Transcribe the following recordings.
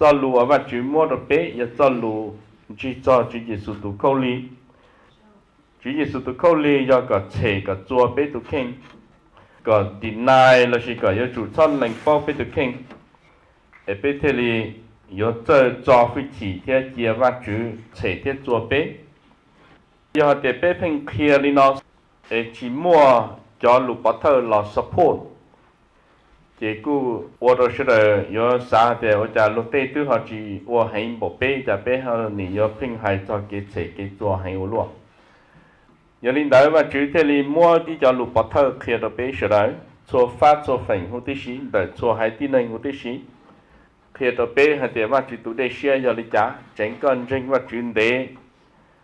Txoj lus uas Vajtswv muab rau peb yog txoj lus ntsig txog Tswv Yexus tus khaub lig. Tswv Yexus tus khaub lig yog kom tshem kom txua peb tus kheej, kom deny lossis kom yuav tsum txhob lees paub peb tus kheej, es peb thiaj li yuav txawj txo hwj chim thiab cia Vajtswv tshem thiab txua peb. Yog hais tias peb pheej qhia li no, es tsis muaj cov lus pov thawj los support, ces kuj ua rau sawv daws yuav xav hais tias ua cas luag tej twb ho tsis ua heev npaum peb, cas peb ho nim yuav pheej hais txog kev tshem kev txua heev ua luaj. Yog li ntawd Vajtswv thiaj li muab ib cov lus pov thawj qhia rau peb sawv daws txhua fab txhua feem huv tib si, ntawm txhua haiv tib neeg huv tib si, qhia rau peb hais tias Vajtswv tus dej siab yog li cas. Tseev koj ntseeg Vajtswv ntev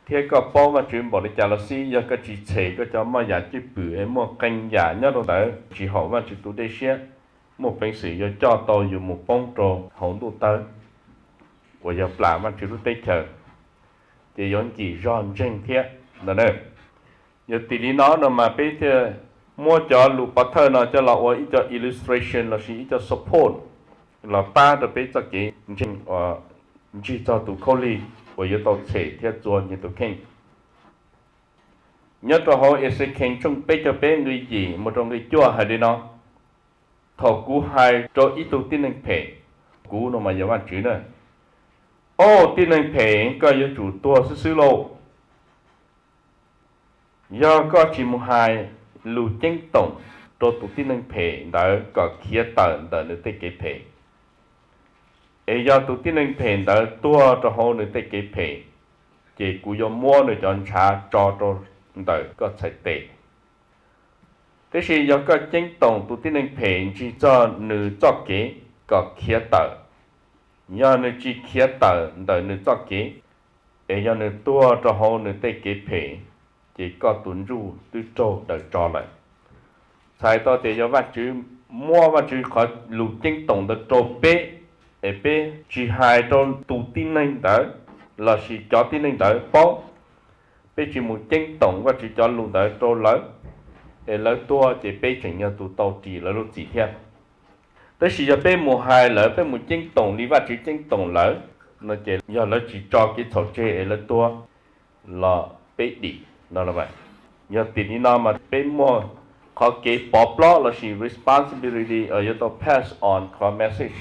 thiab koj paub Vajtswv npaum li cas los xij, yog koj tsis tshem koj cov moj yam cwj pwm es muaj qee yam nyob rau ntawd tsis haum Vajtswv tus dej siab, muaj peev xwm yuav coj tau yus mus poob rau hauv ntuj tawb uas yog plam Vajtswv lub teb chaws, ces yuav nkim zog ntseeg thiab no. Yog tim li no no mas peb thiaj muab cov lus pov thawj no coj los ua ib co illustration lossis ib co support los pab rau peb txoj kev ntseeg uas ntsig txog tus khaub lig uas yuav tau tshem thiab txua nyias tus kheej. Nyob rau hauv Exekhees tshooj peb caug peb nqe yim mus rau nqe cuaj hais li no: Thaum kuv hais rau ib tug tib neeg phem, kuv no mas yog Vajtswv na, Au tib neeg phem, koj yuav tsum tuag xwb xwb lauj! Yog koj tsis mus hais lus ceeb toom rau tus tib neeg phem ntawd kom khiav tawm ntawm nws tej kev phem, es yog tus tib neeg phem ntawd tuag rau hauv nws tej kev phem, ces kuv yuav muab nws cov ntshav tso rau ntawm koj txhais tes. Tiam sis yog koj ceeb toom tus tib neeg phem ntsig txog nws txoj kev kom khiav tawm, yog nws tsis khiav tawm ntawm nws txoj kev, es yog nws tuag rau hauv nws tej kev phem, ces koj tus ntsuj twb raug daws tso lawm. Txhais tau tias yog Vajtswv muab Vajtswv qhov lus ceeb toom ntawd rau peb, es peb tsis hais rau tus tib neeg ntawd lossis cov tib neeg ntawd paub, peb tsis mus ceeb toom Vajtswv cov lus ntawd rau lawv, es lawv tuag ces peb tseem yog tus tau ris lawv lub txim thiab. Tab sis yog peb mus hais lawv, peb mus ceeb toom li Vajtswv ceeb toom lawv no ces yog lawv tsis tso kev txhaum tseg es lawv tuag los peb dim no. Yog tim li no mas peb muaj qhov kev pov plob lossis responsibility uas yuav tau pass on qhov message,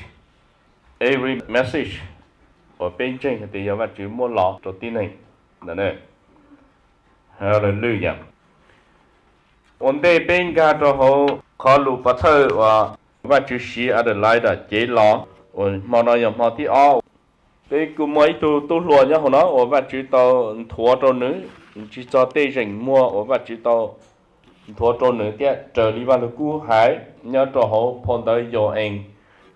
every message uas peb ntseeg hais tias yog Vajtswv muab los rau tib neeg. Hallelujah. Ua ntej peb nkag rau hauv qhov lus pov thawj uas Vajtswv siv Adelaida cev los, uas hmo no yog hmo thib ob, peb kuj muaj ib tug tub hluas nyob hauv no uas Vajtswv tau nthuav rau nws, ntsig txog tej zeem muag uas Vajtswv tau nthuav rau nws thiab raws li Vaj Lug Kub hais nyob rau hauv phau ntawv Yau-ees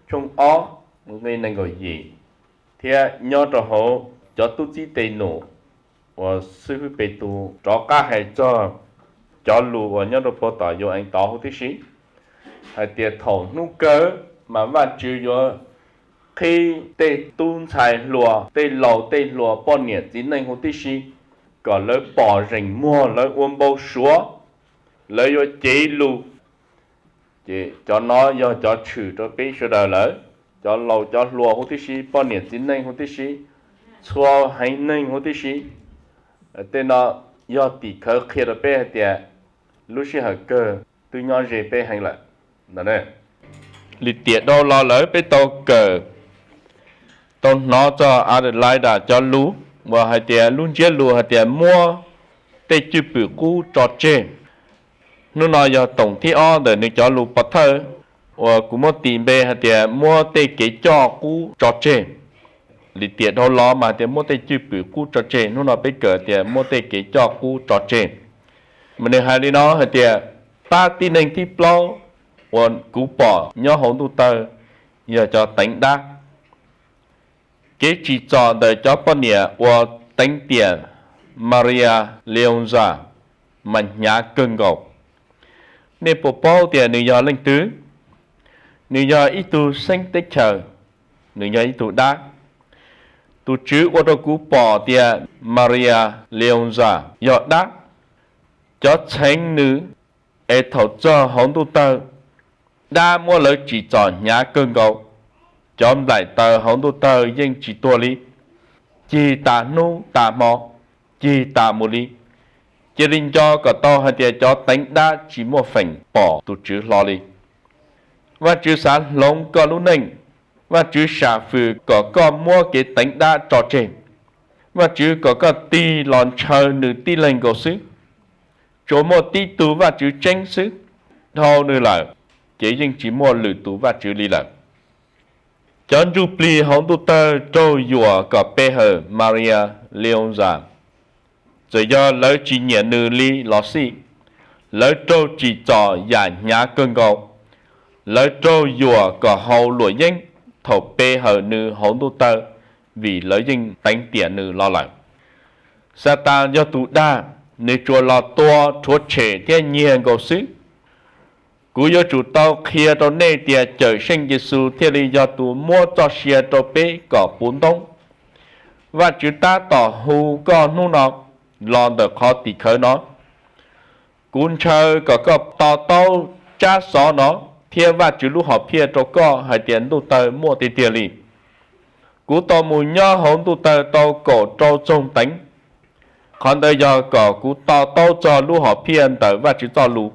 tshooj ob nqe nees nkaum yim, thiab nyob rau hauv cov tub txib Tes Num uas xib hwb Petus rov qab hais txog cov lus uas nyob rau puag tom Yau-ees tod huv tib si, hais tias thaum hnub kawg mas Vajtswv yuav qhib tej tub ntxhais hluas, tej laus tej hluas, poj niam txiv neej huv tib si, kom lawv pom zeem muag, lawv ua npau suav, lawv yuav cev lus. Ces cov no yog cov tshwm rau peb sawv daws lawm, cov laus cov hluas huv tib si, poj niam txiv neej huv tib si, txhua haiv neeg huv tib si. Tej no yog tim khawv qhia rau peb hais tias lub sij hawm kawg twb nyob ze peb heev lawm. Lim tiam dhau los lawm peb tau kawm, tau hnov txog Adelaida cov lus uas hais tias lub ntsiab lus hais tias muab tej cwj pwm qub tso tseg. Hnub no yog toom thib ob ntawm nws cov lus pov thawj uas kuv muab tis npe hais tias muab tej kev coj qub tso tseg. Lim tiam dhau los mas hais tias muab tej cwj pwm qub tso tseg, hnub no peb kawm tias muab tej kev coj qub tso tseg. Mas nws hais li no hais tias, pab tib neeg thib plaub uas kuv pom nyob hauv ntuj tawg yog cov teev dab. Kev tsim txom ntawm cov poj niam uas teev tiam Maria Leonza mas hnyav kawg nkaus. Nej puas paub tias nws yog leej twg? Nws yog ib tug xeeb teb chaws, nws yog ib tug dab. Tus Tswv ua rau kuv pom tias Maria Leonza yog dab. Cov txheev nws es thaum txog hauv ntuj tawg, dab muab lawv tsim txom hnyav kawg nkaus. cov nplaim taws hauv ntuj tawg yeej tsis tuag li, cig tas hnub tas hmo, cig tas mus li. Cia li nco kom tau hais tias cov teev dab tsis muaj feem pom tus Tswv hlo li. Vajtswv xav hloov koj lub neej. Vajtswv sam fwm kom koj muab kev teev dab tso tseg. Vajtswv kom koj tig los ntshaw nws tib leeg nkaus xwb. Tsuas muaj tib tug Vajtswv tseeb xwb. Dhau nws lawm, ces yeej tsis muaj lwm tus Vajtswv li lawm. Cov ntsuj plig hauv ntuj tawg raug yuam kom pe hawm Maria Leonza. Txawm yog lawv tsis nyiam nws li los xij, lawv raug tsim txom yam hnyav kawg nkaus. Lawv raug yuam kom haus luam yeeb thaum pe hawm nws hauv ntuj tawg, vim lawv yeej teev tiam nws los lawm. Xatas yog tus dag, nws tsuas los tua, rhuav tshem thiab nyiag nkaus xwb. Kuv yuav tsum tau qhia rau nej tias Cawmseej Yexus thiaj li yog tus muab txoj sia rau peb kom puv ntoob. Vajtswv tab tom hu koj hnub no los ntawm qhov tim khawv no. Kuv ntshaw kom koj to taub tsab xov no thiab Vajtswv lub hom phiaj rau koj hais tias ntuj tawg muaj tiag tiag li. Kuv tau mus nyob hauv ntuj tawg tau kaum rau txoog teev. Qhov ntawd yog kom kuv to taub txog lub hom phiaj ntawm Vajtswv txoj lus,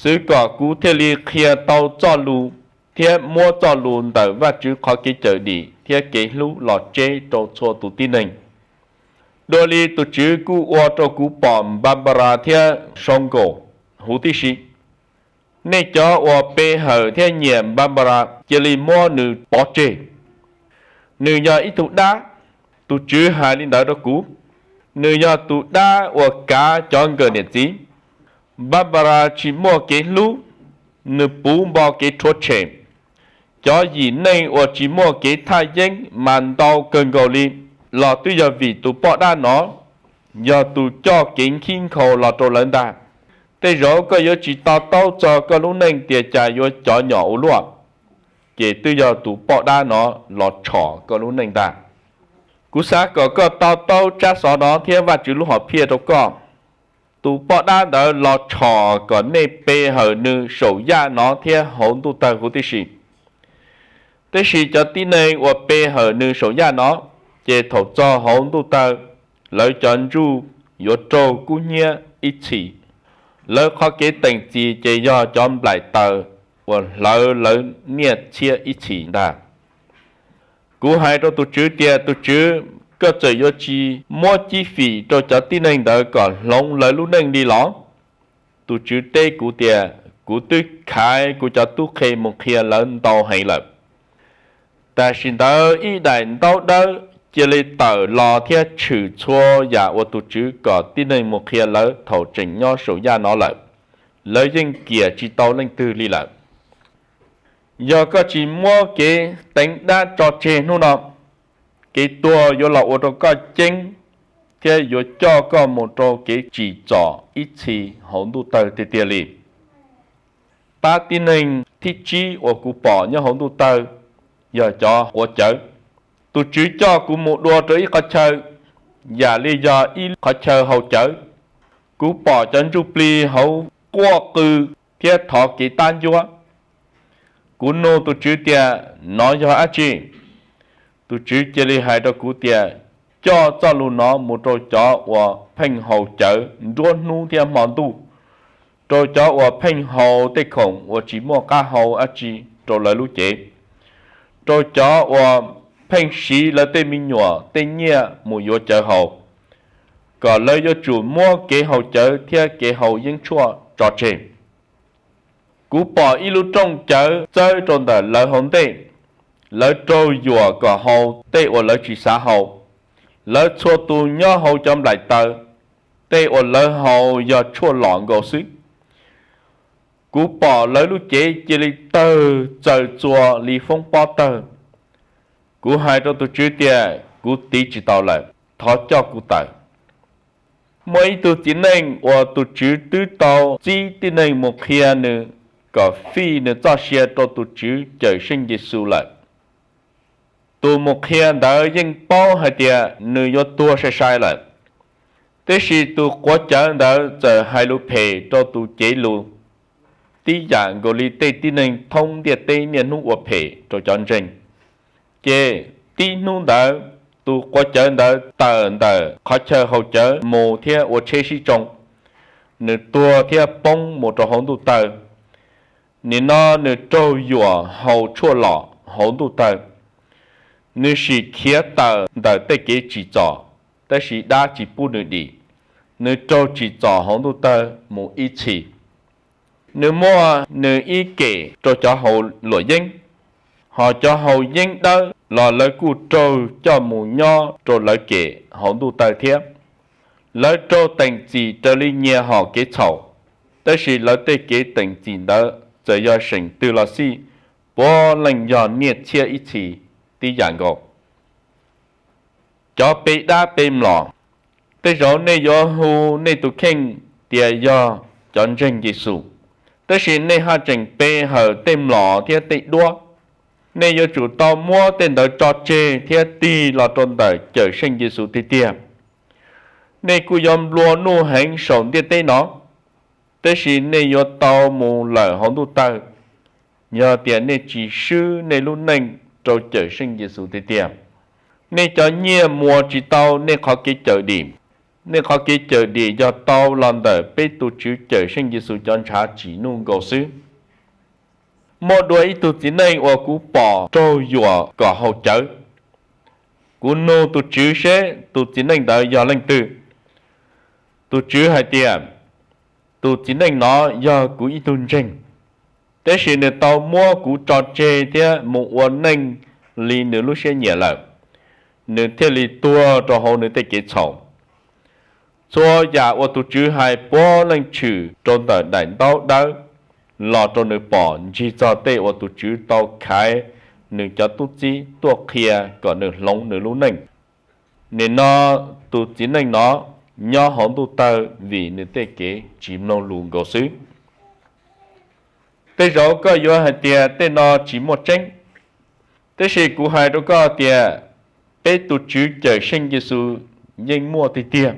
xwv kom kuv thiaj li qhia tau txoj lus thiab muab txoj lus ntawm Vajtswv qhov kev cawm dim thiab kev hlub los tseb rau txhua tus tib neeg. Dua li tus Tswv kuj ua rau kuv pom Npanparas thiab Saunkaus huv tib si. Nej cov uas pe hawm thiab nyiam Npanparas cia li muab nws pov tseg. Nws yog ib tug dab. Tus Tswv hais li ntawd rau kuv. Nws yog tus dab uas kav cov nkawm niam txiv. Npanparas tsis muaj kev hlub, nws puv npo kev rhuav tshem. Cov yim neej uas tsis muaj kev thaj yeeb mas ntau kawg nkaus li, los twb yog vim tus poj dab no yog tus coj kev khib nkhaus los rau lawv ntag. Tej zaum koj yuav tsis to taub txog koj lub neej tias cas yuav cov nyom ua luaj, ces twb yog tus poj dab no los tshom koj lub neej ntag. Kuv xav kom koj to taub tsab xov no thiab Vajtswv lub hom phiaj rau koj. Tus poj dab ntawd los tshom kom nej pe hawm nws saum yaj no thiab hauv ntuj tawg huv tib si. Tab sis cov tib neeg uas pe hawm nws saum yaj no, ces thaum txog hauv ntuj tawg, lawv cov ntsuj yuav raug kub hnyiab ib txhis. Lawv qhov kev teem txim ces yog cov nplaim taws uas hlawv lawv niaj txhiab ib txhis ntag. Kuv hais rau tus Tswv tias, Tus Tswv, koj txawm yuav tsis muab cib fim rau cov tib neeg ntawd kom hloov lawv lub neej li los? Tus Tswv teb kuv tias, Kuv twb khaiv kuv cov tub qhe mus qhia lawv ntau heev lawm. Tam sim ntawd ib daim ntaub dawb cia li tawm los thiab tshwm txhua yam uas tus Tswv kom tib neeg mus qhia lawv thaum tseem nyob saum yaj no lawm. Lawv yeej kiam tsis tau leej twg li lawm. Yog koj tsis muab kev teev dab tso tseg hnub no, kev tuag yuav los ua rau koj ceeb thiab yuav coj koj mus rau kev tsim txom ib txhis hauv ntuj tawg tiag tiag li. Pab tib neeg thib tsib uas kuv pom nyob hauv ntuj tawg yog cov quav cawv. Tus Tswv coj kuv mus dua rau ib qhov chaw, yam li yog ib qhov chaw haus cawv. Kuv pom cov ntsuj plig hauv quaj qw thiab thov kev tab ncuab. Kuv nug tus Tswv tias, Nov yog dab tsi? Tus Tswv cia li hais rau kuv tias, Coj txoj lus no mus rau cov uas pheej haus cawv nruab hnub thiab hmo ntuj, rau cov uas pheej haus tej khoom uas tsis muaj qab hau dab tsi rau lawv lub cev, rau cov uas pheej siv lawv tej me nyuam tej nyiaj mus yuav cawv haus, kom lawv yuav tsum muab kev haus cawv thiab kev haus yeeb tshuaj tso tseg. Kuv pom ib lub rooj cawv txawb rau ntawm lawv hauv ntej. Lawv raug yuam kom haus tej uas lawv tsis xav haus. Lawv txhua tus nyob hauv cov nplaim taws, tej uas lawv haus yog tshuaj lom nkaus xwb. Kuv pom lawv lub cev cia li tawg txaws txua li foob pob tawg. Kuv hais rau tus Tswv tias, Kuv tiv tsis tau lawm, thov coj kuv tawm. Muaj ib tug txiv neej uas tus Tswv twb tau txib tib neeg mus qhia nws kom fij nws txoj sia rau tus Tswv Cawmseej Yexus lawm. Tus mus qhia ntawd yeej paub hais tias nws yuav tuag sai sai lawm, tiam sis tus quav cawv ntawd txawm hais lus phem rau tus cev lus, tib yam nkaus li tej tib neeg thoob ntiaj teb niaj hnub ua phem rau cov ntseeg. Ces tib hnub ntawd tus quav cawv ntawd tawm ntawm qhov chaw haus cawv mus thiab ua tsheb sib tsoo, nws tuag thiab poob mus rau hauv ntuj tawg. Nim no nws raug yuam haus tshuaj lom hauv ntuj tawg. Nws sim khiav tawm ntawm tej kev tsim txom, tab sis dab tsis pub nws dim. Nws raug tsim txom hauv ntuj tawg mus ib txhis. Nws muaj nws ib kem rau cov haus luam yeeb, hos cov haus yeeb dawb los lawv kuj raug coj mus nyob rau lawv kem hauv ntuj tawg thiab. Lawv raug teem txim raws li nyias hom kev txhaum, tab sis lawv tej kev teem txim ntawd txawm yog seem twg los xij, puav leej yog niaj txhiab ib txhis tib yam nkaus. Cov pe dab pe mlom, tej zaum nej yuav hu nej tus kheej tias yog cov ntseeg Yexus, tab sis nej haj tseem pe hawm tej mlom thiab tej duab. Nej yuav tsum tau muab tej ntawd tso tseg thiab tig los rau ntawm Cawmseej Yexus tiag tiag. Nej kuj yuav nplua nuj heev saum ntiaj teb no, tab sis nej yuav tau mus lawm hauv ntuj tawg, yog tias nej tsis swb nej lub neej rau Cawmseej Yexus tiag tiag. Nej cov nyiaj muas tsis tau nej qhov kev cawm dim. Nej qhov kev cawm dim yog tau los ntawm peb tus Tswv Cawmseej Yexus cov ntshav tsim nuj nkaus xwb. Muaj dua ib tug txiv neej uas kuv pom raug yuam kom haus cawv. Kuv nug tus Tswv seb tus txiv neej ntawd yog leej twg. Tus Tswv hais tias, tus txiv neej no yog kuv ib tug ntseeg, tab sis nws tau muab kuv tso tseg thiab mus ua neej li nws lub siab nyiam lawm, nws thiaj li tuag rau hauv nws tej kev txhaum. Txhua yam uas tus Tswv hais puav leej tshwm rau ntawm daim ntaub dawb los rau nws pom, ntsig txog tej uas tus Tswv tau khaiv nws cov tub txib tuaj qhia kom nws hloov nws lub neej. Nim no tus txiv neej no nyob hauv ntuj tawg vim nws tej kev tsis mloog lus nkaus xwb. Tej zaum koj yuav hais tias tej no tsis muaj tseeb, tab sis kuv hais rau koj tias peb tus Tswv Cawmseej Yexus yeej muaj tiag tiag.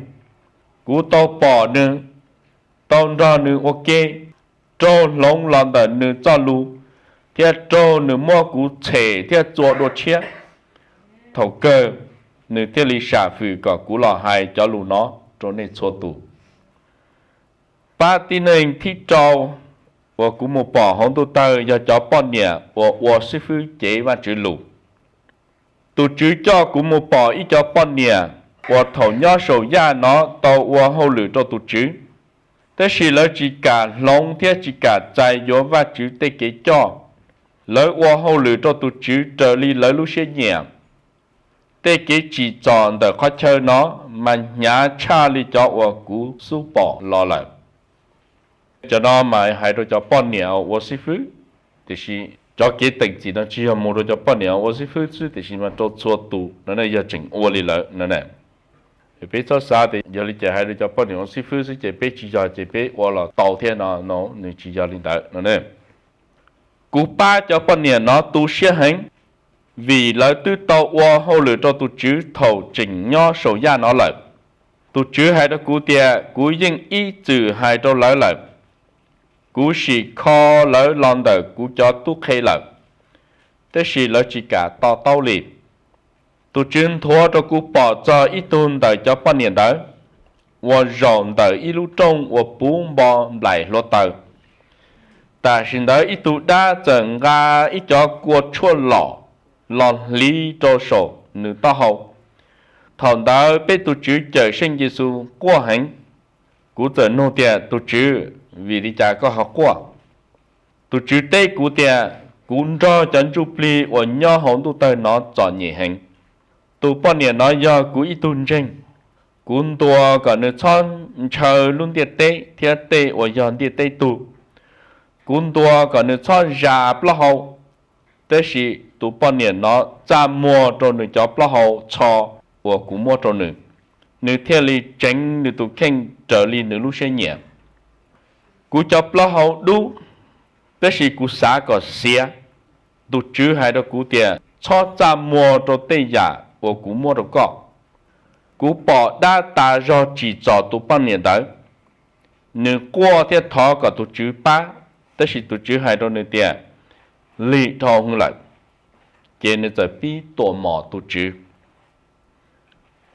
Kuv tau pom nws, tau nrog nws ua ke, raug hloov los ntawm nws txoj lus, thiab raug nws muab kuv txhem thiab txua dua tshiab. Thaum kawg nws thiaj li sam fwm kom kuv los hais cov lus no rau nej txhua tus. Pab tib neeg thib rau uas kuv mus pom hauv ntuj tawg yog cov poj niam uas ua xib fwb cev Vajtswv lus. Tus Tswv coj kuv mus pom ib co poj niam uas thaum nyob saum yaj no tau ua hauj lwm rau tus Tswv, tab sis lawv tsis kam hloov thiab tsis kam txais yuav Vajtswv tej kev coj. Lawv ua hauj lwm rau tus Tswv raws li lawv lub siab nyiam. Tej kev tsim txom ntawm qhov chaw no mas hnyav tshaj li cov uas kuv xub pom los lawm. Cov no mas hais rau cov poj niam ua xib fwb, tiam sis cov kev teem txim no tsis yog mus rau cov poj niam ua xib fwb xwb, tiam sis mas rau txhua tus no ne, yog tseem ua li lawm no ne. Peb txhob xav tias yog li ces hais rau cov poj niam ua xib fwb xwb ces peb tsis yog ces peb ua los tau thiab no, no nws tsis yog li ntawd no ne. Kuv pab cov poj niam no tu siab heev, vim lawv twb tau ua hauj lwm rau tus Tswv thaum tseem nyob saum yaj no lawm. Tus Tswv hais rau kuv tias kuv yeej ib txwm hais rau lawv lawm. Kuv sim kho lawv los ntawm kuv cov tub qhe lawm, tab sis lawv tsis kam to taub li. Tus Tswv nthuav rau kuv pom txog ib tug ntawm cov poj niam ntawd uas zaum ntawm ib lub rooj uas puv npo nplaim hluav taws. Tam sim ntawd ib tug dab txawm nqa ib cov kua tshuaj lom los hliv rau saum nws taub hau. Thaum ntawd peb tus Tswv Cawmseej Yexus quaj heev. Kuv txawm nug tias, Tus Tswv, vim li cas koj ho quaj? Tus Tswv teb kuv tias, Kuv nrog cov ntsuj plig uas nyob hauv ntuj tawg no txom nyem heev. Tus poj niam no yog kuv ib tug ntseeg. Kuv ntuas kom nws txhob ntshaw lub ntiaj teb thiab tej uas yog ntiaj teb tug. Kuv ntuas kom nws txhob zas plaub hau, tab sis tus poj niam no txaj muag rau nws cov plaub hau tsho uas kuv muab rau nws, nws thiaj li tseev nws tus kheej raws li nws lub siab nyiam. Kuv cov plaub hau dub, tab sis kuv xav kom xiav. Tus Tswv hais rau kuv tias, Txhob txaj muag rau tej yam uas kuv muab rau koj. Kuv pom dab tas zog tsim txom tus poj niam ntawd. Nws quaj thiab thov kom tus Tswv pab, tab sis tus Tswv hais rau nws tias, Lig dhau hwv lawm. ces nws txawm pib tua mos tus Tswv.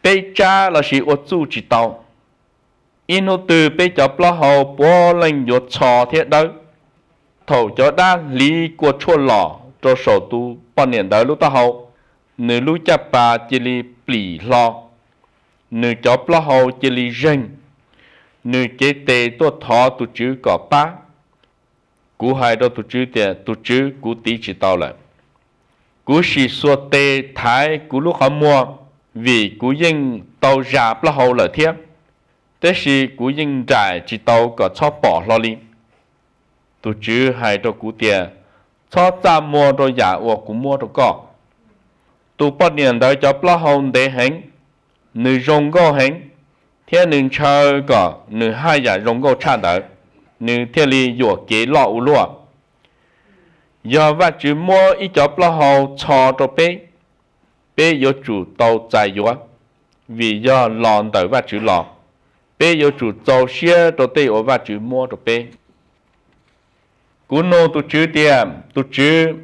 Peb tsab lossis ua txuj tsis tau. Ib hnub twg peb cov plaub hau puav leej yuav txho thiab dawb. Thaum cov dab hliv kua tshuaj los rau saum tus poj niam ntawd lub taub hau, nws lub caj pas cia li plim hlo, nws cov plaub hau cia li zeeg, nws cev tes tuaj thov tus Tswv kom pab. Kuv hais rau tus Tswv tias, Tus Tswv, kuv tiv tsis tau lawm. Kuv sim xuas tes thaiv kuv lub qhov muag, vim kuv yeej tau zas plaub hau lawm thiab, tab sis kuv yeej nraim tsis tau kom txhob pom hlo li. Tus Tswv hais rau kuv tias, Txhob txaj muag rau yam uas kuv muab rau koj. Tus poj niam ntawd cov plaub hau ntev heev, nws zoo nkauj heev, thiab nws ntshaw kom nws haj yam zoo nkauj tshaj ntawd, nws thiaj li yuam kev loj ua luaj. Yog Vajtswv muab ib cov plaub hau txho rau peb, peb yuav tsum tau txais yuav, vim yog los ntawm Vajtswv los. Peb yuav tsum txaus siab rau tej uas Vajtswv muab rau peb. Kuv nug tus Tswv tias, Tus Tswv,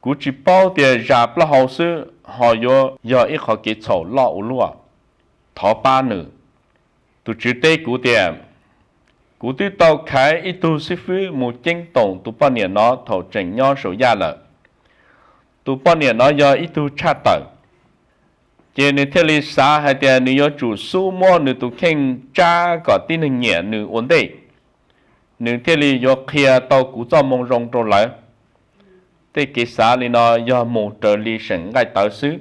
kuv tsis paub tias zas plaub hau xwb ho yuav yog ib qhov kev txhaum loj ua luaj. Thov pab nws. Tus Tswv teb kuv tias, Kuv twb tau khaiv ib tug xib fwb mus ceeb toom tus poj niam no thaum tseem nyob saum yaj lawm. Tus poj niam no yog ib tug tshaj tawm, ces nws thiaj li xav hais tias nws yuav tsum xub muab nws tus kheej tsab kom tib neeg nyiam nws ua ntej, nws thiaj li yuav qhia tau kuv txoj moo zoo rau lawv. Tej kev xav li no yog mus raws li seem nqaij tawv xwb,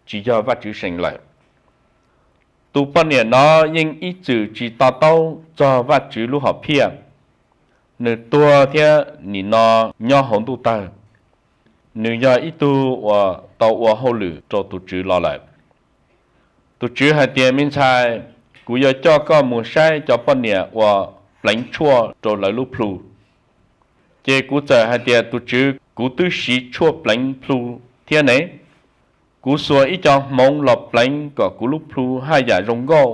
tsis yog Vajtswv seem lawm. Tus poj niam no yeej ib txwm tsis to taub txog Vajtswv lub hom phiaj, nws tuag thiab nim no nyob hauv ntuj tawg. Nws yog ib tug uas tau ua hauj lwm rau tus Tswv los lawm. Tus Tswv hais tias, Me ntxhais, kuv yuav coj koj mus saib cov poj niam uas pleev tshuaj rau lawv lub plhu. Ces kuv txawm hais tias, Tus Tswv, kuv twb siv tshuaj pleev plhu thiab ne. Kuv xuas ib co hmoov los pleev kom kuv lub plhu haj yam zoo nkauj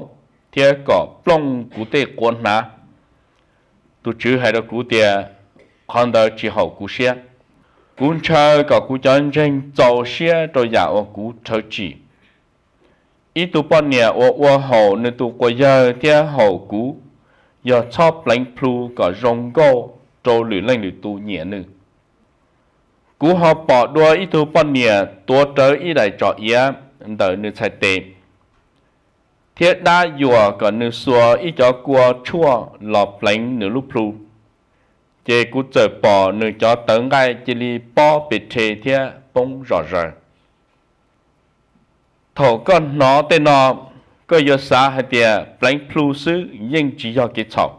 thiab kom plooj kuv tej quav hnav. Tus Tswv hais rau kuv tias, Qhov ntawd tsis haum kuv siab. Kuv ntshaw kom kuv cov ntseeg txaus siab rau yam uas kuv rhawv tsim. Ib tug poj niam uas ua haum nws tus quas yawg thiab haum kuv yog txhob pleev plhu kom zoo nkauj rau lwm leej lwm tus nyiam nws. Kuv ho pom dua ib tug poj niam tuav rawv ib daim tsom iav ntawm nws txhais tes, thiab dab yuam kom nws xuas ib co kua tshuaj los pleev nws lub plhu. Ces kuv txawm pom nws cov tawv nqaij cia li pob pes rhe thiab poob zom zaws. Thaum koj hnov tej no, koj yuav xav hais tias pleev plhu xwb yeej tsis yog kev txhaum.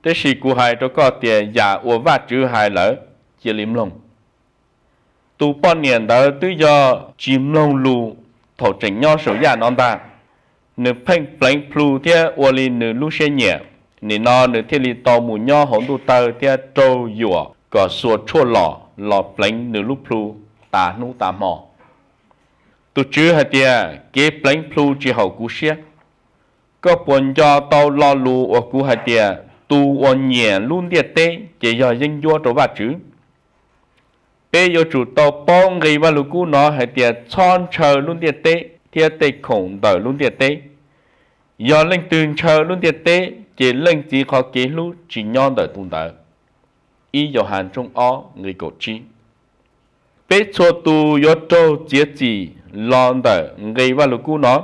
Tab sis kuv hais rau koj tias yam uas Vajtswv hais lawm, cia li mloog. Tus poj niam ntawd twb yog tsis mloog lus thaum tseem nyob saum yaj no ntag. Nws pheej pleev plhu thiab ua li nws lub siab nyiam, nim no nws thiaj li tau mus nyob hauv ntuj tawg thiab raug yuam kom xuas tshuaj lom los pleev nws lub plhu tas hnub tas hmo. Tus Tswv hais tias, Kev pleev plhu tsis haum kuv siab. Koj puas nco tau lo lus uas kuv hais tias, tus uas nyiam lub ntiaj teb ces yog yeeb ncuab rau Vajtswv? Peb yuav tsum tau paub nqi Vajluskub no hais tias, txhob ntshaw lub ntiaj teb thiab tej khoom ntawm lub ntiaj teb. Yog leej twg ntshaw lub ntiaj teb, ces Leej Txiv qhov kev hlub tsis nyob ntawm tus ntawd. Ib Yauhas tshooj ob nqi kaum tsib. Peb txhua tus yuav raug txiav txim los ntawm nqi Vajluskub no.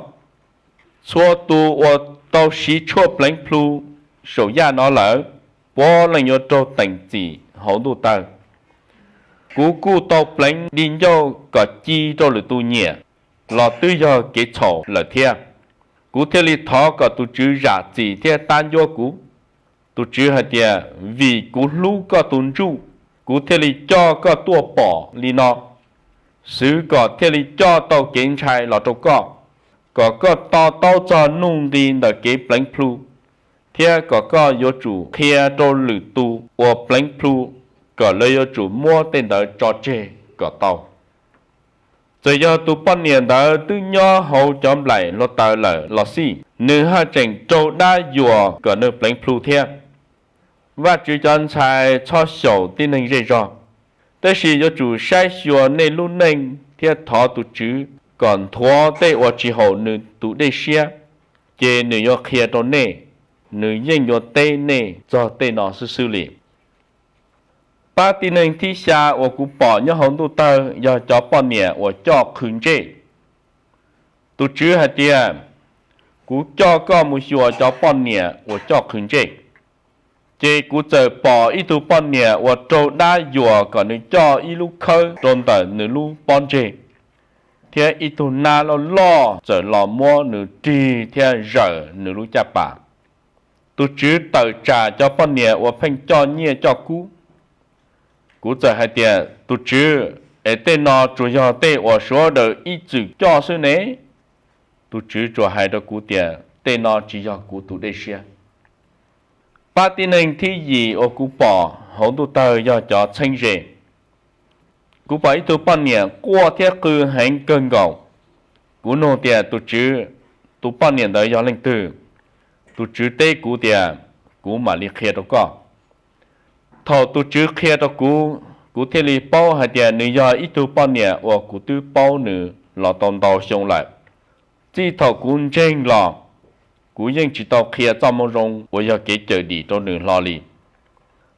Txhua tus uas tau siv tshuaj pleev plhu saum yaj no lawm, puav leej yuav raug teem txim hauv ntuj tawg. Kuv kuj tau pleev di ncauj kom ci rau lwm tus nyiam los twb yog kev txhaum lawm thiab. Kuv thiaj li thov kom tus Tswv zam txim thiab tab ncuab kuv. Tus Tswv hais tias, vim kuv hlub koj tus ntsuj, kuv thiaj li coj koj tuaj pom li no, xwv kom thiaj li coj tau kev ntshai los rau koj, kom koj to taub txog nuj nqi ntawm kev pleev plhu, thiab kom koj yuav tsum qhia rau lwm tus uas pleev plhu kom lawv yuav tsum muab tej ntawd tso tseg kom tau. Txawm yog tus poj niam ntawd twb nyob hauv cov nplaim hluav taws lawm los xij, nws haj tseem raug dab yuam kom nws pleev plhu thiab. Vajtswv cov ntxhais txhob xyaum tib neeg zej zog. Tab sis yuav tsum saib xyuas nej lub neej thiab thov tus Tswv kom nthuav tej uas tsis haum nws tus dej siab, ces nws yuav qhia rau nej. Nws yeej yuav teb nej txog tej no xwb xwb li. Pab tib neeg thib xya uas kuv pom nyob hauv ntuj tawg yog cov poj niam uas coj qhws ntsej. Tus Tswv hais tias, kuv coj koj mus xyuas cov poj niam uas coj qhws ntsej. Ces kuv txawm pom ib tug poj niam uas raug dab yuam kom nws coj ib lub khawb rau ntawm nws lub pob ntseg, thiab ib tug nab loj loj txawm los muab nws rig thiab zawm nws lub caj pas. Tus Tswv tawm tsam cov poj niam uas pheej coj nyiaj coj kub. Kuv txawm hais tias, tus Tswv, es tej no tsuas yog tej uas sawv daws ib txwm coj xwb ne? Tus Tswv tsuas hais rau kuv tias, tej no tsis yog kuv tus dej siab. Pab tib neeg thib yim uas kuv pom hauv ntuj tawg yog cov txheeb ze. Kuv pom ib tug poj niam quaj thiab qw heev kawg nkaus. Kuv nug tias, tus Tswv, tus poj niam ntawd yog leej twg? Tus Tswv teb kuv tias, kuv mam li qhia rau koj. Thaum tus Tswv qhia rau kuv, kuv thiaj li paub hais tias nws yog ib tug poj niam uas kuv twb paub nws los tau ntau xyoo lawm. Txij thaum kuv ntseeg los, kuv yeej tsis tau qhia txoj moo zoo uas yog kev cawm dim rau nws hlo li.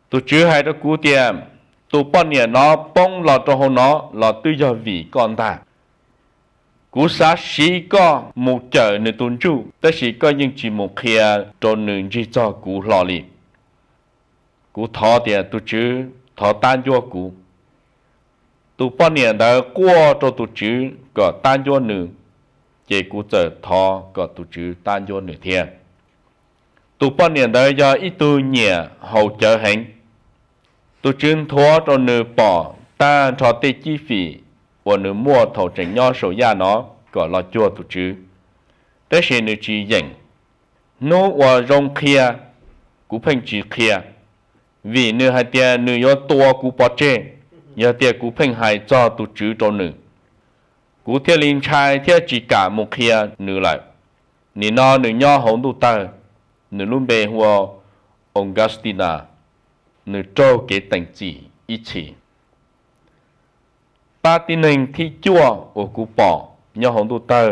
Tus Tswv hais rau kuv tias, tus poj niam no poob los rau hauv no los twb yog vim koj ntag. Kuv xav siv koj mus cawm nws tus ntsuj, tab sis koj yeej tsis mus qhia rau nws ntsig txog kuv hlo li. Kuv thov tias, tus Tswv, thov tab ncuab kuv. Tus poj niam ntawd quaj rau tus Tswv kom tab ncuab nws, ces kuv txawm thov kom tus Tswv tab ncuab nws thiab. Tus poj niam ntawd yog ib tug nyiam haus cawv heev. Tus Tswv nthuav rau nws pom tag nrho tej cib fim uas nws muaj thaum tseem nyob saum yaj no kom los cuag tus Tswv, tab sis nws tsis yeem. Hnub uas zoo qhia, kuv pheej tsis qhia, vim nws hais tias nws yuav tua kuv pov tseg yog tias kuv pheej hais txog tus Tswv rau nws. Kuv thiaj li ntshai thiab tsis kam mus qhia nws lawm. Nim no nws nyob hauv ntuj tawg, nws lub npe hu ua Augustina, nws raug kev teem txim ib txhis. Pab tib neeg thib cuaj uas kuv pom nyob hauv ntuj tawg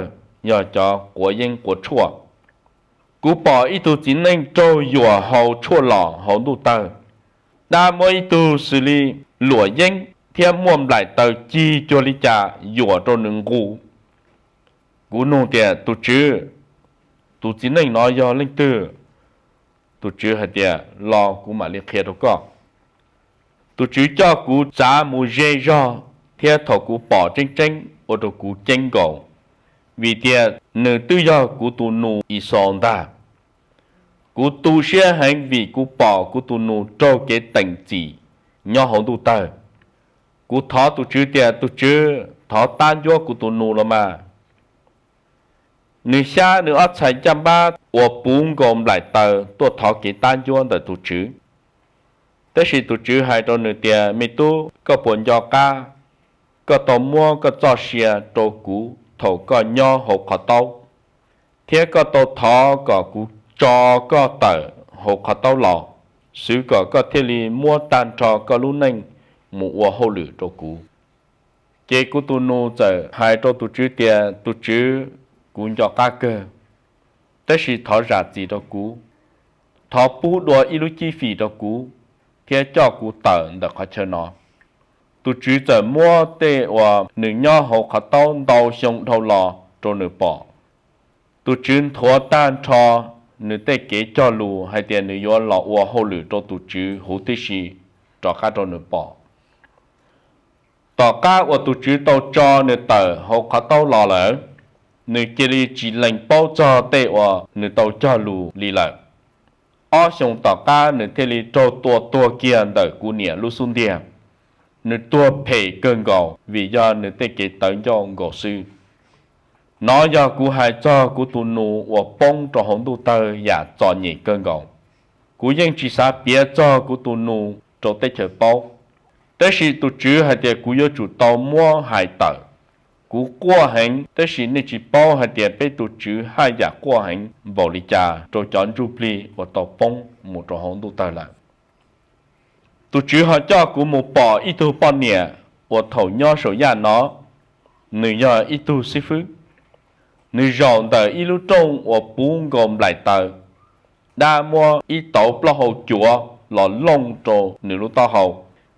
yog cov quav yeeb quav tshuaj. Kuv pom ib tug txiv neej raug yuam haus tshuaj los hauv ntuj tawg. Dab muab ib tug xws li luam yeeb thiab muaj nplaim taws cig cuag li cas yuam rau nws nqus. Kuv nug tias, tus Tswv, tus txiv neej no yog leej twg? Tus Tswv hais tias, los kuv mam li qhia rau koj. Tus Tswv coj kuv txav mus ze zog, thiab thaum kuv pom tseeb tseeb ua rau kuv ceeb nkaus, vim tias nws twb yog kuv tus nus Ixaus ntag. Kuv tu siab heev vim kuv pom kuv tus nus raug kev teem txim nyob hauv ntuj tawg. Kuv thov tus Tswv tias, tus Tswv, thov tab ncuab kuv tus nus los mas. Nws xyab nws ob txhais caj npab uas puv nkaus nplaim taws tuaj thov kev tab ncuab ntawm tus Tswv. Tab sis tus Tswv hais rau nws tias, me tub, koj puas nco qab koj tau muab koj txoj sia rau kuv thaum koj nyob hauv qhov taub, thiab koj tau thov kom kuv tso koj tawm hauv qhov taub los, xwv kom koj thiaj li muab tag nrho koj lub neej mus ua hauj lwm rau kuv? Ces kuv tus nus txawm hais rau tus Tswv tias, tus Tswv, kuv nco qab kawg, tab sis thov zam txim rau kuv, thov pub dua ib lub cib fim rau kuv, thiab coj kuv tawm ntawm qhov chaw no. Tus Tswv txawm muab tej uas nws nyob hauv qhov taub ntau xyoo dhau los rau nws pom. Tus Tswv nthuav tag nrho nws tej kev cog lus hais tias nws yuav los ua hauj lwm rau tus Tswv huv tib si rov qab rau nws pom. Tom qab uas tus Tswv tau tso nws tawm hauv qhov taub los lawm, nws cia li tsis lees paub txog tej uas nws tau cog lus li lawm. Ob xyoos tom qab nws thiaj li raug tua tuag kiag ntawm kuv niam lub xub ntiag. Nws tuag phem kawg nkaus vim yog nws tej kev tawv ncauj nkaus xwb. Nov yog kuv hais txog kuv tus nus uas poob rau hauv ntuj tawg yam txom nyem kawg nkaus. Kuv yeej tsis xav piav txog kuv tus nus rau teb chaws paub, tab sis tus Tswv hais tias kuv yuav tsum tau muab hais tawm. Kuv quaj heev, tab sis nej tsis paub hais tias peb tus Tswv haj yam quaj heev npaum li cas rau cov ntsuj plig uas tau poob mus rau hauv ntuj tawg lawm. Tus Tswv ho coj kuv mus pom ib tug poj niam uas thaum nyob saum yaj no, nws yog ib tug xib fwb. Nws zaum ntawm ib lub rooj uas puv nkaus nplaim taws, dab muab ib tauv plaub hau cuav los looj rau nws lub taub hau,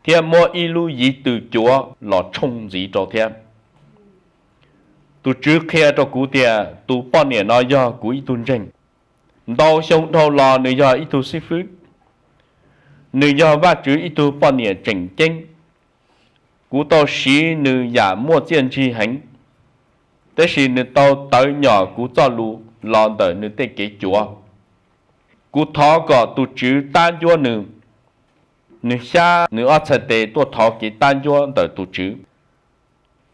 thiab muab ib lub yiv tw cuav los tshooj ntxiv rau thiab. Tus Tswv qhia rau kuv tias tus poj niam no yog kuv ib tug ntseeg. Ntau xyoo dhau los nws yog ib tug xib fwb. Nws yog Vajtswv ib tug poj niam tseem ceeb. Kuv tau siv nws yam muaj txiaj ntsig heev, tab sis nws tau tawv nyom kuv txoj lus los ntawm nws tej kev cuav. Kuv thov kom tus Tswv tab ncuab nws. Nws xyab nws ob txhais tes tuaj thov kev tab ncuab ntawm tus Tswv.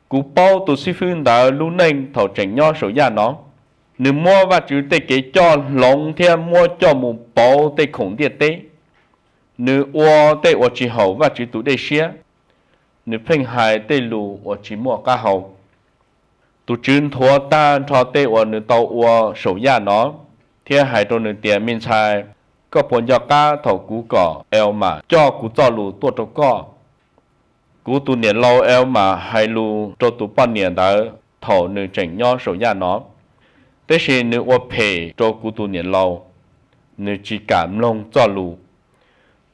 Kuv paub tus xib fwb ntawd lub neej thaum tseem nyob saum yaj no. Nws muab Vajtswv tej kev coj hloov thiab muab coj mus pauv tej khoom ntiaj teb. Nws ua tej uas tsis haum Vajtswv tus dej siab. Nws pheej hais tej lus uas tsis muaj qab hau. Tus Tswv nthuav tag nrho tej uas nws tau ua saum yaj no, thiab hais rau nws tias, Me ntxhais, koj puas nco qab thaum kuv kom Elmas coj kuv txoj lus tuaj rau koj? Kuv tus niam laus Elmas hais lus rau tus poj niam ntawd thaum nws tseem nyob saum yaj no, tab sis nws ua phem rau kuv tus niam laus, nws tsis kam mloog txoj lus.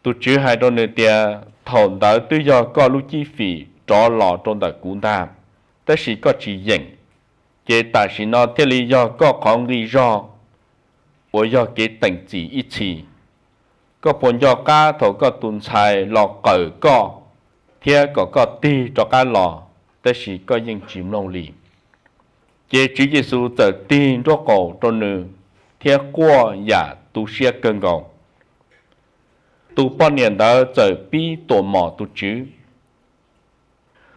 Tus Tswv hais rau nws tias, Thaum ntawd twb yog koj lub cib fim rov los rau ntawm kuv ntag, tab sis koj tsis yeem, ces tam sim no thiaj li yog koj qhov nqi zog uas yog kev teem txim ib txhis. Koj puas nco qab thaum koj tus ntxhais los qawm koj thiab kom koj tig rov qab los, tab sis koj yeej tsis mloog li? Ces Tswv Yexus txawm tig nraub qaum rau nws thiab quaj yam tu siab kawg nkaus. Tus poj niam ntawd txawm pib tuam mom tus Tswv.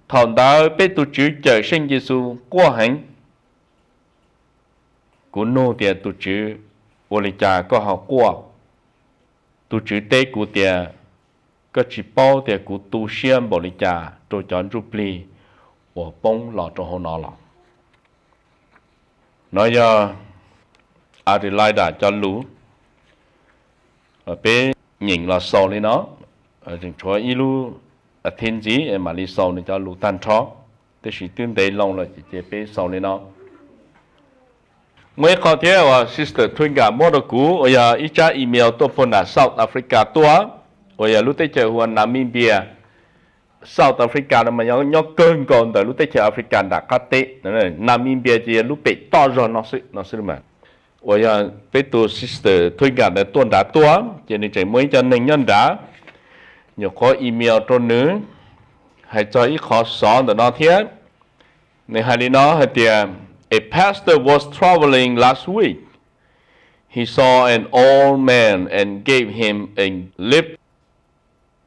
Thaum ntawd peb tus Tswv cawm Seej Yexus quaj heev. Kuv nug tias, Tus Tswv, ua li cas koj ho quaj? Tus Tswv teb kuv tias, Koj tsis paub tias kuv tu siab npaum li cas rau cov ntsuj plig uas poob los rau hauv no los? No yog Adelaida cov lus. Peb nyeem los xaus li no, tseem tshuav ib lub a thiv ntxiv mam li xaus nws cov lus tag nrho, tiam sis twb ntev loo lawm ces peb xaus li no. Muaj ib qho thiab uas Sister Twinga muab rau kuv uas yog ib tsab email tuaj puag nram South Africa tuaj, uas yog lub teb chaws hu ua Namibia. South Africa no mas nyob kawg nkaus ntawm lub teb chaws Africa nram qab teb. Namibia ces yog lub pem toj zog no xwb no xwb. Uas yog peb tus Sister Twinga ntawd tuaj nrad tuaj, ces nws tseem muaj ib co neeg nyob nrad nyuam qhuav email rau nws hais txog ib qho xov ntawm no thiab. Nws hais li no hais tias, A pastor was traveling last week. He saw an old man and gave him a lift.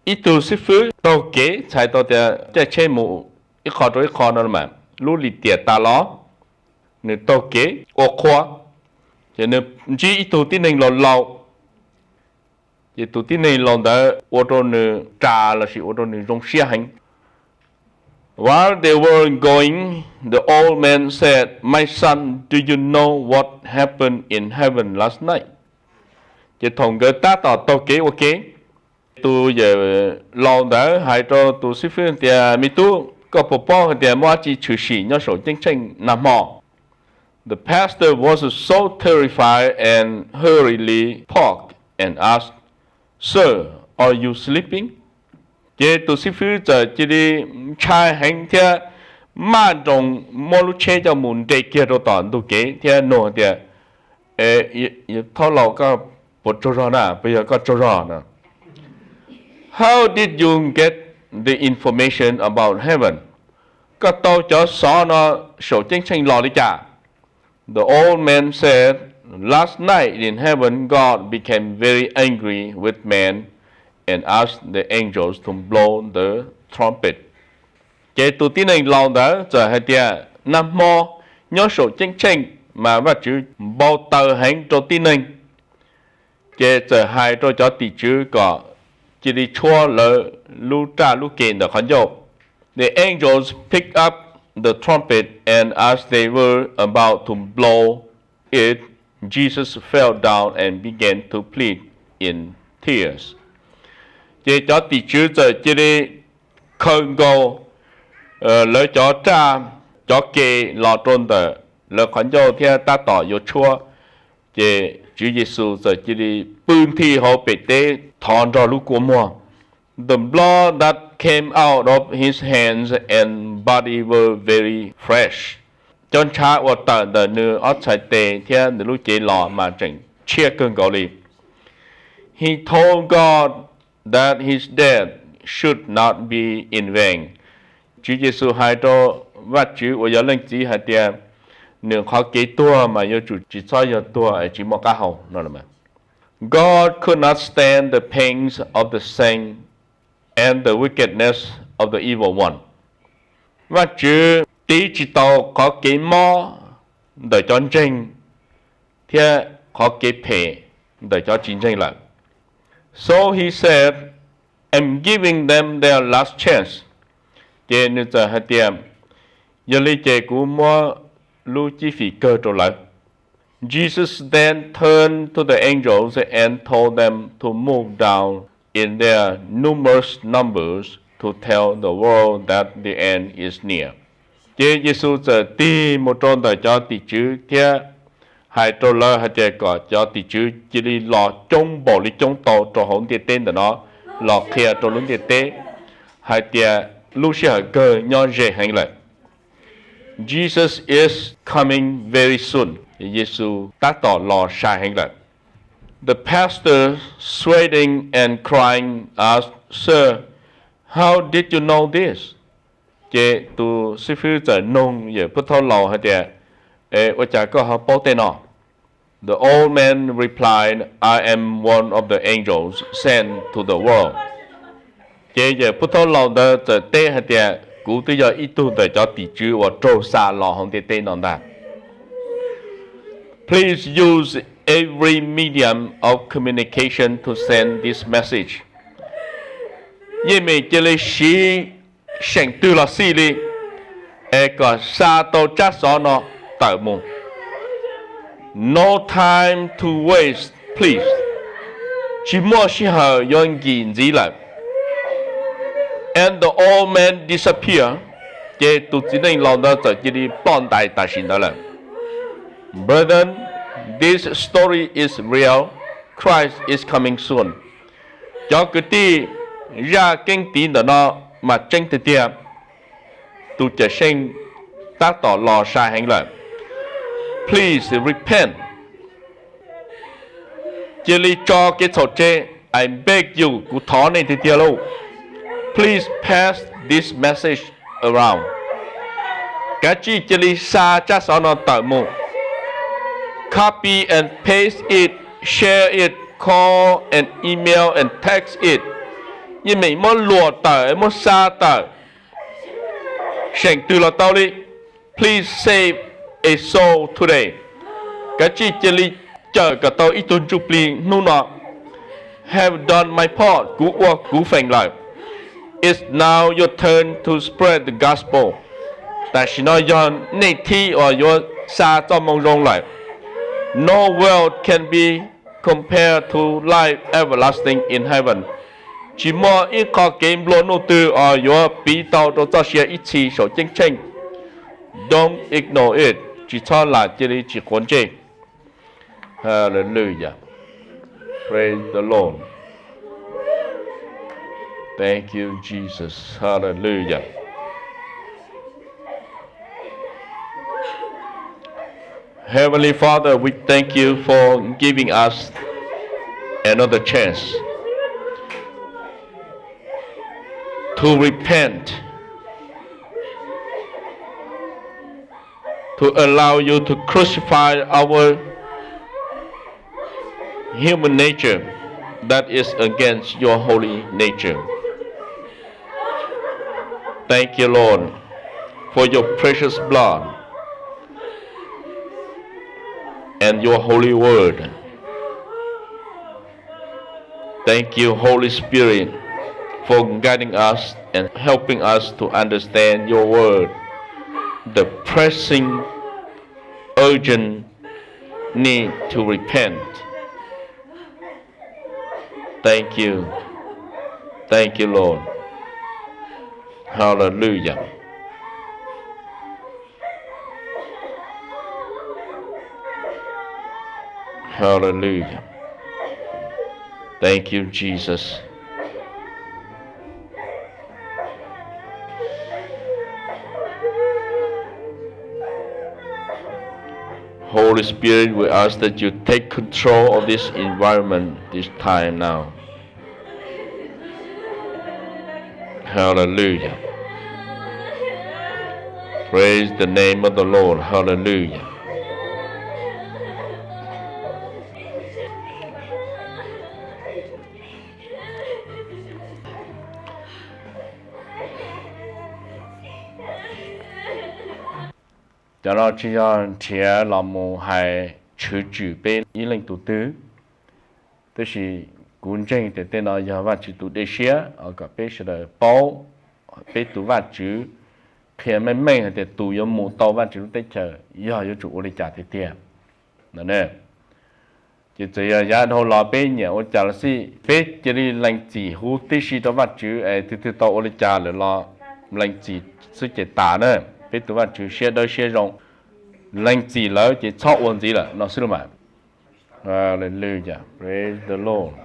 Ib tug xib fwb taug kev, txhais tau tias caij tsheb mus ib qho rau ib qho no mas lub lim tiam tas los, nws taug kev ua qhua, ces nws ntsib ib tug tib neeg laus laus, ces tus tib neeg laus ntawd ua rau nws ras lossis ua rau nws zoo siab heev. While they were going, the old man said, My son, do you know what happened in heaven last night? Ces thaum nkawd tab tom taug kev ua ke, tus yawm laus ntawd hais rau tus xib fwb tias, Me tub, koj puas paub hais tias muaj dab tsi tshwm sim nyob saum ceeb tsheej nag hmo? The pastor was so terrified and hurriedly parked and asked, Sir, are you sleeping? Ces tus xib fwb txawm cia li ntshai heev thiab maj nroos muab lub tsheb coj mus nres kiag rau tom ntug kev thiab nug tias, Thab laus, koj puas tsaug zog na? Puas yog koj tsaug zog na? How did you get the information about heaven? Koj tau cov xov no saum ceeb tsheej los li cas? The old man said, Last night in heaven, God became very angry with man and asked the angels to blow the trumpet. Ces tus tib neeg laus ntawd txawm hais tias, Nag hmo nyob saum ceeb tsheej mas Vajtswv npau taws heev rau tib neeg, ces txawm hais rau cov tim tswv kom cia li tshuab lawv lub raj lub ke ntawm qhov ncauj. The angels picked up the trumpet, and as they were about to blow it, Jesus fell down and began to plead in tears. Ces cov tim tswv txawm cia li khaws nkaus lawv cov raj, cov ke los rau ntawm lawv qhov ncauj thiab tab tom yuav tshuab. Ces Tswv Yexus txawm cia li pw nthi hauv pem teb thov nrog lub kua muag. The blood that came out of his hands and body were very fresh. Cov ntshav uas tawm ntawm nws ob txhais tes thiab nws lub cev los mas tseem tshiab kawg nkaus li. He told God that his death should not be in vain. Tswv Yexus hais rau Vajtswv uas yog Leej Txiv hais tias nws qhov kev tuag mas yuav tsum tsis txhob yog tuag es tsis muaj qab hau no. God could not stand the pains of the sin and the wickedness of the evil one. Vajtswv tiv tsis tau qhov kev mob ntawm cov ntseeg thiab qhov kev phem ntawm cov tsis ntseeg lawm. So he said, I'm giving them their last chance. Ces nws txawm hais tias, yog li ces kuv muab lub cib fim kawg rau lawv. Jesus then turned to the angels and told them to move down in their numerous numbers to tell the world that the end is near. Ces Yexus txawm tig mus rau ntawm cov tim tswv thiab hais rau lawv hais tias kom cov tim tswv cia li los coob npaum li coob tau rau hauv ntiaj teb ntawm no, los qhia rau lub ntiaj teb hais tias lub sij hawm kawg nyob ze heev lawm. Jesus is coming very soon. Yexus tab tom los sai heev lawm. The pastor, sweating and crying, asked, Sir, how did you know this? Ces tus xib fwb txawm nug yawm Phub Thaub Laus hais tias, ua cas koj ho paub tej no? The old man replied, I am one of the angels sent to the world. Ces yawm Phub Thaub Laus ntawd txawm teb hais tias, kuv twb yog ib tug ntawm cov tim tswv uas raug xa los hauv ntiaj teb no ntag. Please use every medium of communication to send this message. Yeej meem cia li siv seem twg los xij li es kom xa tau tsab xov no tawm mus. No time to waste, please. Tsis muaj sij hawm yuav nkim ntxiv lawm. And the old man disappeared. Ces tus txiv neej laus ntawd txawm cia li ploj ntais tam sim ntawd lawm. Brethren, this story is real. Christ is coming soon. Cov kwv tij, zaj keeb tiv ntawm no mas tseeb tiag tiag, tus Cawm Seej tab tom los sai heev lawm. Please repent. Cia li tso kev txhaum tseg, I beg you, kuv thov nej tiag tiag lauj. Please pass this message around. Kav tsij cia li xa tsab xov no tawm mus. Copy and paste it, share it, call and email and text it. Yeej meem muab luam tawm, muab xa tawm, seem twg los tau li. Please save a soul today. Kav tsij cia li cawm kom tau ib tug ntsuj plig hnub no. Have done my part, kuv ua kuv feem lawm. It's now your turn to spread the gospel. Tam sim no yog nej thib uas yuav xa txoj moo zoo lawm. No wealth can be compared to life everlasting in heaven. Tsis muaj ib qho kev nplua nuj twg uas yuav piv tau rau txoj sia ib txhis saum ceeb tsheej. Don't ignore it. Tsis txhob lam cia li tsis quav ntsej. Hallelujah. Praise the Lord. Thank you, Jesus. Hallelujah. Heavenly Father, we thank you for giving us another chance to repent, to allow you to crucify our human nature that is against your holy nature. Thank you, Lord, for your precious blood and your holy word. Thank you, Holy Spirit, for guiding us and helping us to understand your word, the pressing, urgent need to repent. Thank you. Thank you, Lord. Hallelujah. Hallelujah. Thank you, Jesus. Holy Spirit, we ask that you take control of this environment this time now. Hallelujah. Praise the name of the Lord. Hallelujah. Cov no tsis yog nrhiav los mus hais tshwm sim peb ib leej tug twg, tab sis kuv ntseeg tias tej no yog Vajtswv tus dej siab kom peb sawv daws paub peb tus Vajtswv, qhia meej meej hais tias tus yuav mus tau Vajtswv lub teb chaws yog yuav tsum ua li cas tiag tiag no. Ces txawm yog yav dhau los peb nyiam ua cas los xij, peb cia li lees txim huv tib si rau Vajtswv es tus twg tau ua li cas lawm los lees txim xwb ces tas na. Peb tus Vajtswv siab dawb siab zoo, lees txim lawm ces txhob ua ntxiv lawm no xwb los mas. Hallelujah, praise the Lord.